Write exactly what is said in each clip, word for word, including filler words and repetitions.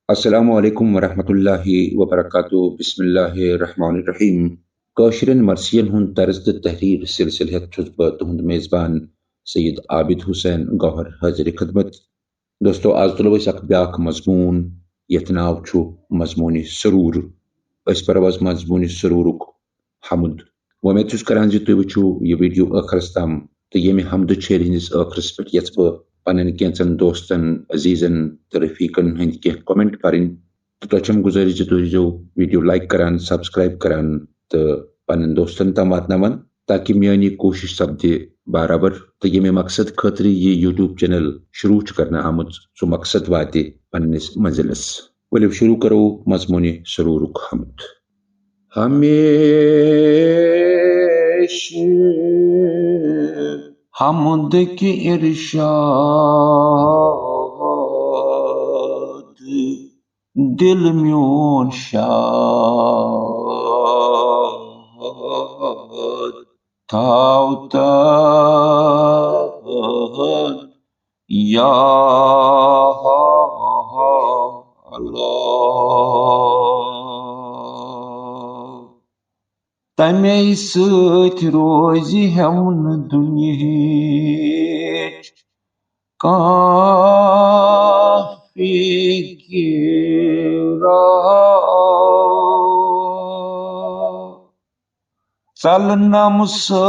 السلام علیکم ورحمۃ اللہ وبرکاتہ۔ بسم اللہ الرحمن الرحیم۔ کٲشرٮ۪ن مرثین ہُنٛد طرز تہٕ تحریر سلسلہٕ ہٮ۪تھ چھُس بہٕ تُہُنٛد میزبان سید عابد حسین گوہر حاضر خدمت۔ دوستو، آز تُلو أسۍ اکھ بیاکھ مضموٗن، یتھ ناو چھُ مضموٗنِ سرور۔ أسۍ پرو آز مضموٗنِ سرورُک حمد۔ وۄمید چھُس کران زِ تُہۍ وٕچھِو یہِ ویڈیو ٲخرس تام، تہٕ ییٚمہِ حمدٕ چھیلہِ ہٕنٛدِس ٲخرس پٮ۪ٹھ یژھٕ بہٕ پننٮ۪ن کینٛژن دوستن، عزیزن تہٕ رفیقن ہٕنٛدۍ کینٛہہ comment پرٕنۍ۔ تہٕ تۄہہِ چھم گُزٲرِش زِ تُہۍ روٗزِو ویڈیو like کران، subscribe کران تہٕ پننٮ۪ن دوستن تام واتناوان، تاکہ میٲنۍ یہِ کوٗشش سپدِ برابر تہٕ ییٚمہِ مقصد خٲطرٕ یہِ YouTube channel شروع چھُ کرنہٕ آمُت، سُہ مقصد واتہِ پننِس منزلس۔ ؤلِو شروع کرو مضموٗنِ سرورُک حمد۔ ہمیشہ حمد کہ ارشاد دل میون شاد تھاو تن یا اللہ۔ تمے سۭتۍ روزِ ہٮ۪م نہٕ دُنیہٕچ کانٛہہ فِکرا۔ ژلنم سٲر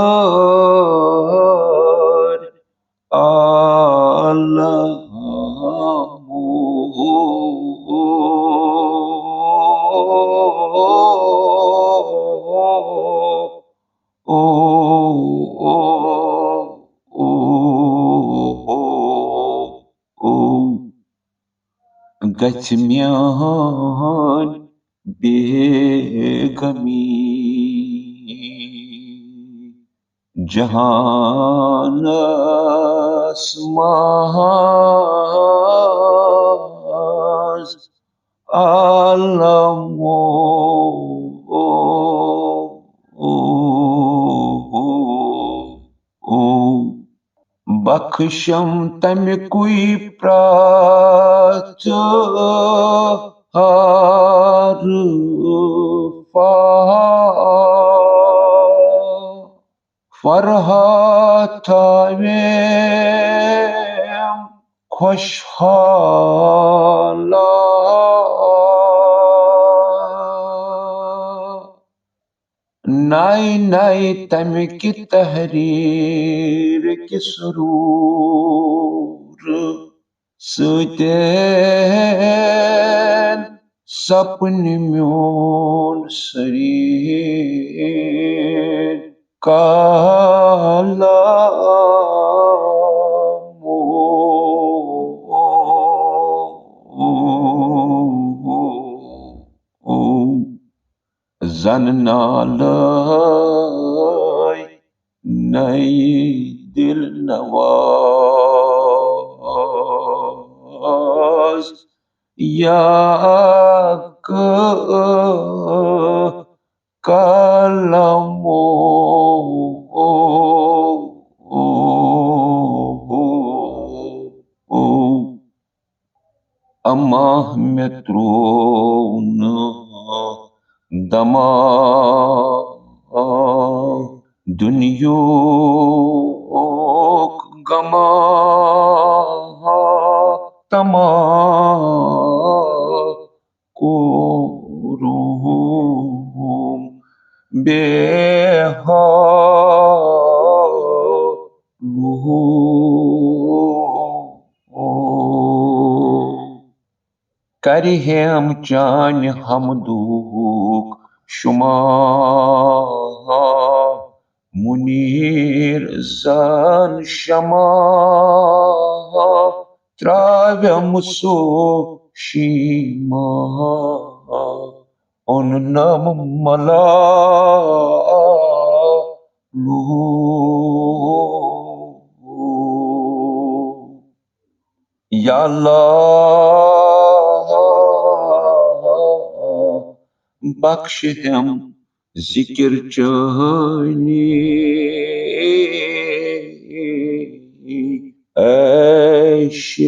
عالمو۔ او، او، او، او، او۔ گژھِ میٲنۍ بے غمی جہانس منٛز عالمو۔ بخشم تمکُے پرٛٮ۪تھ حرفا فرحت تھاویم خوشحالا۔ نَے نَے تَمہِ کہِ تحریٖر کہِ سرور سۭتۍ سپنہِ میون سریٖر کالامو۔ زن نالے نئی دل نواز یا قلمو۔ اما مےٚ ترٛوو نہٕ دما دُنیُک غما تما کوٚرُم بے حالو۔ کرِ ہیم چانہِ حمدُک شمار منیر زن شمع تراویم سو شیما اوننم ملالو۔ یا اللہ بخش ہیم ذکر چٲنی عیش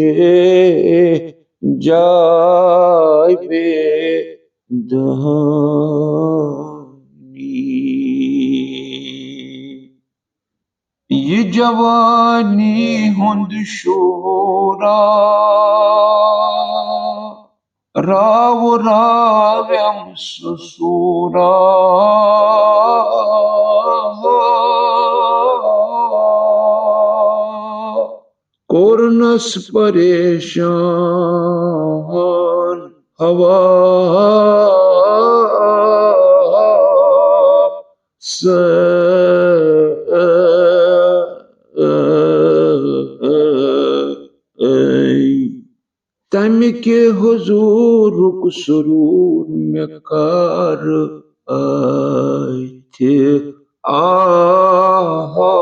جاے یہِ جوانی ہُنٛد شورا، راو راویم سُہ سورا۔ کوٚرنس پریشان ہوا۔ تمہِ کہِ حضورُک سرور مےٚ کر اتھِ آو۔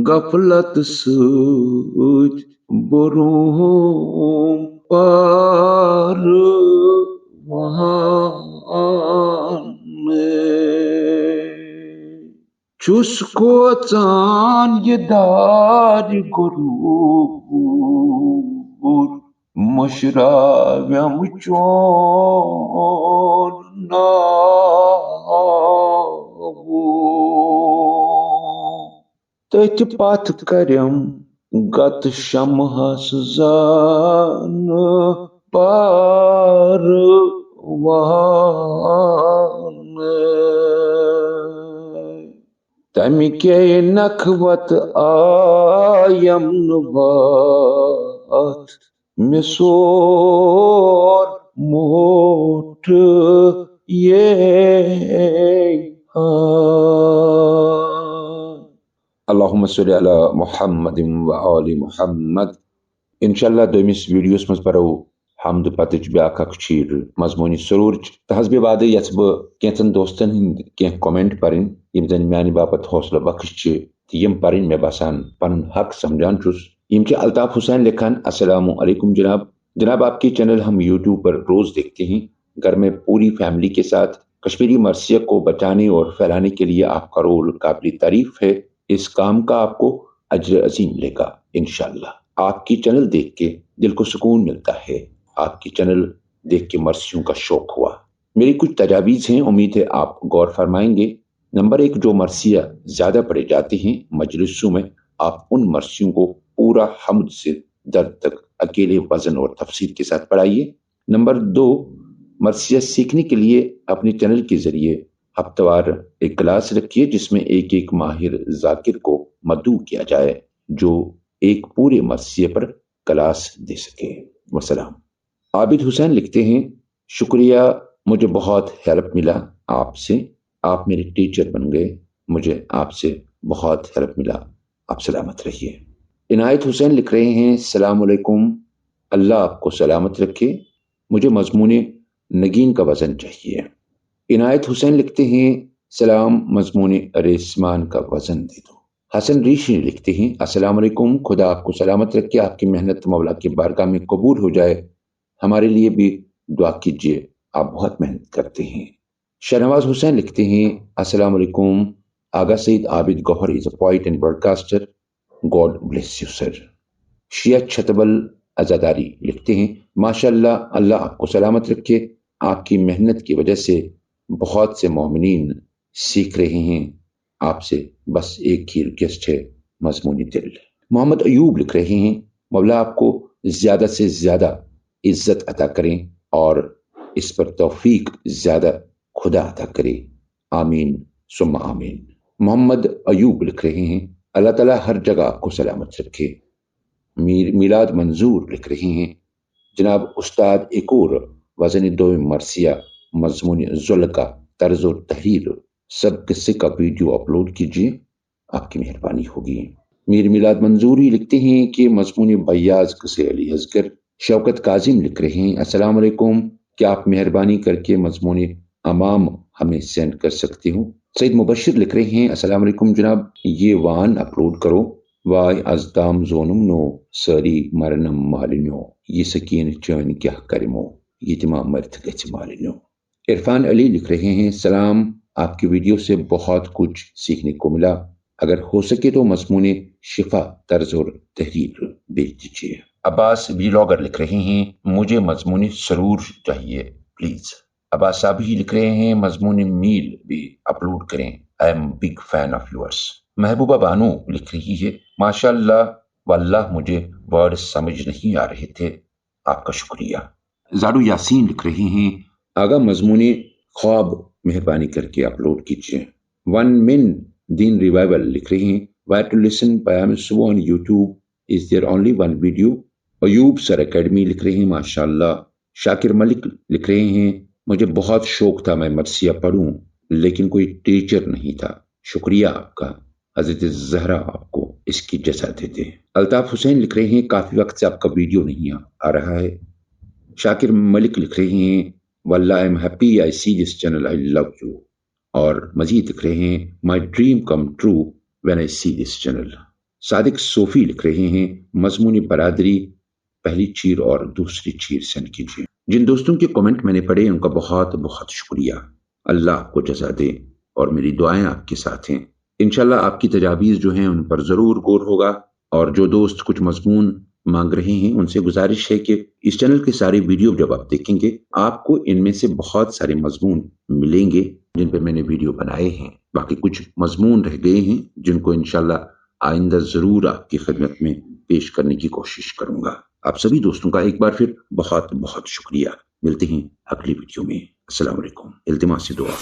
غفلت سۭتۍ برونٛہہ پار وہان۔ چھُس کھوژان یہِ دارِ غروٗر، مٔشراوٮ۪م چون ناو۔ تٔتھۍ پتھ کرٮ۪م گتہٕ شمہس زانہٕ پار وانہٕ۔ تمہِ کے نکھوت آیم نہٕ وتھ مےٚ سور موٹھ یے ہان۔ اللہم صلی علی محمد و آل محمد۔ انشاءاللہ دوٚیمِس ویڈیوس منٛز پرو حمد پتٕچ بیاکھ اکھ چیٖر مضموٗنی سرورٕچ۔ تہٕ حظ بے وادٕ یژھٕ بہٕ کینٛژن دوستن ہٕنٛدۍ کینٛہہ comment پرٕنۍ، یِم زن میانہِ باپتھ حوصلہٕ بخش چھِ، تہٕ یِم پرٕنۍ مےٚ باسان پنُن حق سمجھان چھُس۔ یِم چھِ الطاف حسین لیکھان، السلام علیکم جناب۔ جناب، آپ کے چینل ہم یوٹیوب پر روز دیکھتے ہیں۔ گھر میں پوری فیملی کے ساتھ کشمیری مرثیہ کو بچانے اور پھیلانے کے لیے آپ کا رول قابل تعریف ہے۔ اس کام کا آپ کو اجر عظیم ملے گا انشاءاللہ۔ آپ کی چینل دیکھ کے دل کو سکون ملتا ہے۔ آپ کی چینل دیکھ کے مرثیوں کا شوق ہوا۔ میری کچھ تجاویز ہیں، امید ہے آپ غور فرمائیں گے۔ نمبر ایک، جو مرثیہ زیادہ پڑھے جاتے ہیں مجلسوں میں، آپ ان مرثیوں کو پورا حمد سے درد تک اکیلے وزن اور تفسیر کے ساتھ پڑھائیے۔ نمبر دو، مرثیہ سیکھنے کے لیے اپنے چینل کے ذریعے ہفتہ وار ایک کلاس رکھیے، جس میں ایک ایک ماہر ذاکر کو مدعو کیا جائے، جو ایک پورے مرثیے پر کلاس دے سکے۔ وسلام۔ عابد حسین لکھتے ہیں، شکریہ، مجھے بہت ہیلپ ملا آپ سے، آپ میرے ٹیچر بن گئے، مجھے آپ سے بہت ہیلپ ملا، آپ سلامت رہیے۔ عنایت حسین لکھ رہے ہیں، السلام علیکم، اللہ آپ کو سلامت رکھے، مجھے مضمون نگین کا وزن چاہیے۔ عنایت حسین لکھتے ہیں، سلام، مضمون ریسمان کا وزن دے دو۔ حسن ریشی لکھتے ہیں، السلام علیکم، خدا آپ کو سلامت رکھے، آپ کی محنت مولا کی بارگاہ میں قبول ہو جائے، ہمارے لیے بھی دعا کیجیے، آپ بہت محنت کرتے ہیں۔ شاہنواز حسین لکھتے ہیں، السلام علیکم، آغا سعید عابد گوہر is a poet and broadcaster, God bless you sir. شیعہ چھتبل عزاداری لکھتے ہیں، ماشاءاللہ، اللہ آپ کو سلامت رکھے، آپ کی محنت کی وجہ سے بہت سے مومنین سیکھ رہے ہیں، آپ سے بس ایک ہی ریکویسٹ ہے، مضمون دل۔ محمد ایوب لکھ رہے ہیں، مولا آپ کو زیادہ سے زیادہ عزت عطا کریں اور اس پر توفیق زیادہ خدا عطا کرے، آمین ثم آمین۔ محمد ایوب لکھ رہے ہیں، اللہ تعالیٰ ہر جگہ آپ کو سلامت رکھے۔ میر میلاد منظور لکھ رہے ہیں، جناب استاد ایک اور وزن دو مرثیہ مضمون ذل کا طرز و تحریر سب قصے کا ویڈیو اپلوڈ کیجیے، آپ کی مہربانی ہوگی۔ میر میلاد منظوری لکھتے ہیں کہ مضمون بیاض قصے علی اصغر۔ شوکت کاظم لکھ رہے ہیں، السلام علیکم، کیا آپ مہربانی کر کے مضمون امام ہمیں سینڈ کر سکتے ہو؟ سعید مبشر لکھ رہے ہیں، السلام علیکم جناب، یہ وان اپلوڈ کرو، وائے از تام زونم نو ساری مرنم مالنیو، یہ سکین چین کیا کرمو، یہ تمام مرت گچ مالنیو۔ عرفان علی لکھ رہے ہیں، سلام، آپ کی ویڈیو سے بہت کچھ سیکھنے کو ملا، اگر ہو سکے تو مضمون شفا طرز اور تحریر بھیج دیجیے۔ عباس ویلاگر لکھ رہے ہیں، مجھے مضمون سرور چاہیے پلیز۔ عباس صاحب ہی لکھ رہے ہیں، مضمون میل بھی اپلوڈ کریں، I am big fan of yours. محبوبہ بانو لکھ رہی ہے, ماشاء اللہ, واللہ مجھے ورڈ سمجھ نہیں آ رہے تھے, آپ کا شکریہ. زاڈو یاسین لکھ رہے ہیں, آغا مضمون خواب مہربانی کر کے اپلوڈ کیجیے. ون مین دین ریوائیول لکھ رہے ہیں, where to listen پیام صبح on YouTube, is there only one video? Ayub sir academy لکھ رہے ہیں, ماشاءاللہ. شاکر ملک لکھ رہے ہیں, مجھے بہت شوق تھا میں مرثیہ پڑھوں, لیکن کوئی ٹیچر نہیں تھا. شکریہ آپ کا, حضرت زہرا آپ کو اس کی جزا دے دے. الطاف حسین لکھ رہے ہیں, کافی وقت سے آپ کا ویڈیو نہیں آ, آ رہا ہے. شاکر ملک لکھ رہے ہیں, واللہ I am happy I see this channel, I love you. اور مزید لکھ رہے ہیں, my dream come true when I see this channel. صادق صوفی لکھ رہے ہیں, مضمون برادری پہلی چیر اور دوسری چیر سینڈ کیجیے. جن دوستوں کے کمنٹ میں نے پڑھے ان کا بہت بہت شکریہ, اللہ آپ کو جزا دے, اور میری دعائیں آپ کے ساتھ ہیں. انشاءاللہ آپ کی تجاویز جو ہیں ان پر ضرور غور ہوگا, اور جو دوست کچھ مضمون مانگ رہے ہیں ان سے گزارش ہے کہ اس چینل کے سارے ویڈیو جب آپ دیکھیں گے آپ کو ان میں سے بہت سارے مضمون ملیں گے جن پہ میں نے ویڈیو بنائے ہیں. باقی کچھ مضمون رہ گئے ہیں جن کو انشاءاللہ آئندہ ضرور آپ کی خدمت میں پیش کرنے کی کوشش کروں گا. آپ سبھی دوستوں کا ایک بار پھر بہت بہت شکریہ. ملتے ہیں اگلی ویڈیو میں. السلام علیکم. التماس دعا.